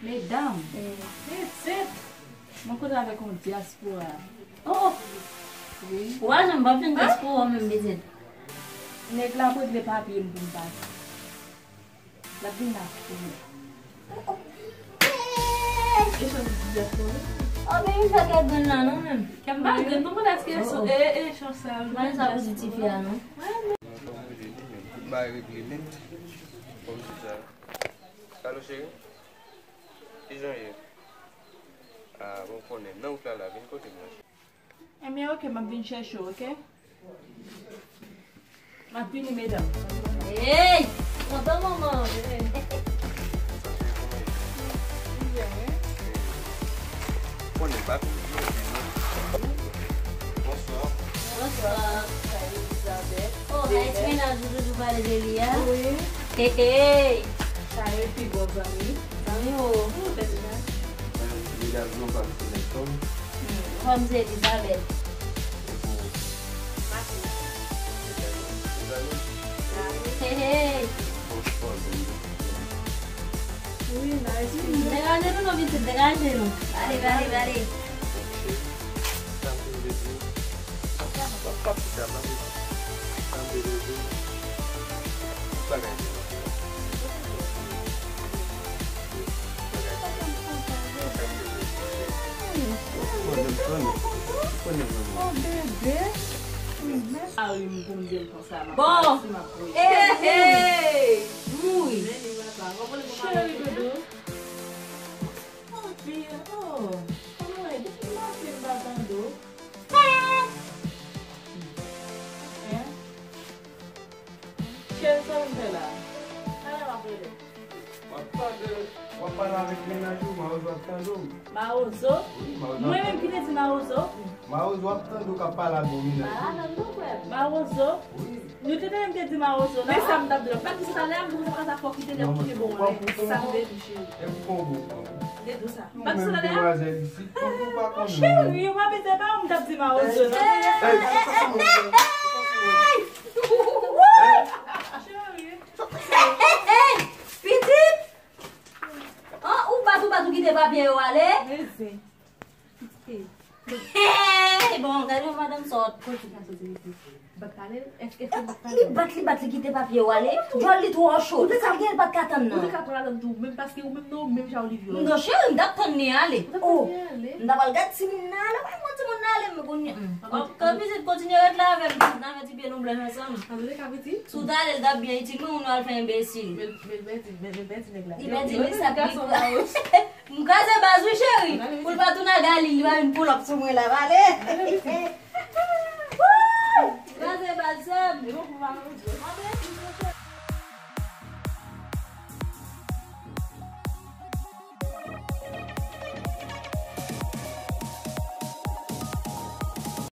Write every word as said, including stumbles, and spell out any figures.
Medam, pitit, mwen kote avèk yon dyaspora. Oh, oh. Wi. Ou pa janm pa fin dyaspora menm pitit. Nèg la ap regle papye m pou m pase. L ap vin la pou mwen. Oh, oh. Oh, baby, fè kè grenn la non menm. Kè m pa grenn non, mwen èske e, e, chans sa. Mwen sa pou di tifi a non. Tout bagay regle nèt. Kòm se sa. Alo, cheri? Kijan w ye? Ah, bon, konnen. Nan wout la, la, vin kote m la. Ebyen, oke, m ap vin chèche w, oke? M ap vini, medam. Hey! Kontan manman. Konnen, pa vin. Bonswa. Bonswa. Sa Elizabeth. Oh, Haiti mennaj ou toujou pale de li a? Wi. Hey, hey. Sa e pi bon zanmi. Zanmi ou? Medam yo pa m se Nelson. Hmm, kòm se Elizabeth. E pou ou? Matis. Elizabeth? Hey, hey. Bonswa, zanmi. Wi, nice to meet you. Degaje nou non pitit, degaje nou. Ale, ale, ale. Oh, bebe. Bon. Hey, hey. Mouri. Cheri doudou. Oh, byen. Oh, kòman w ye? Depi maten m pa tande w. Hein? Cheri, sa w vin fè la? Talè m ap rele. W ap tande, w ap pale avèk mennaj ou, mawozo ap tande w. Mawozo? Wi, mawozo ap tande w. Mwen menm ki te di mawozo? Mawozo ap tande w k ap pale ak bon mennaj ou. Mawozo? Wi. Nou te tande m te di mawozo, non? Men sa m t ap di la. Pa di sa talè a, m konn sa pa sa fò kite lè m kite bon lè. Sa m te di, cheri. E pou bon. Te di sa. Pa di sa talè a. Ou menm demwazèl isit, ou pa konn. Cheri, ou pa bezwen pa ou m t ap di mawozo, non? Hey, hey, hey, hey, hey, hey. Cheri. Hey, hey, hey, hey. Pitit. An, ou bat, ou bat, ou kite papye yo ale. Mezyen. Hey, bon, gade yon madanm sòt. Kote sa soti mete? Bat pale? Èske, èske bat pale? Li bat, li bat, li kite papye yo ale. Djòl li twò cho. Li pa t ka tann nan. Ou te ka pran ladann tou, menm paske ou menm non, menm jan Olivia. Non, cheri, m t ap tann li ale. Ou t ap tann li ale? M ta pral gad timoun nan ale. Wè, mwen timoun nan ale, m kounye a. An tou ka, pitit kontinye ret la avè m, pitit nan fè ti pye nou blanch ansanm. An tou ka, pitit. Si w t ale, l t ap byen itil mwen, ou nou al fè enbesil. Men, men, men, men, men, men, ti nèg la. Li pèdi li sa gason la. M kraze baz wi cheri. Pou l pa tounen a Galil, li pa vin pull up sou mwen la, pale. Woo! Kraze baz sè m.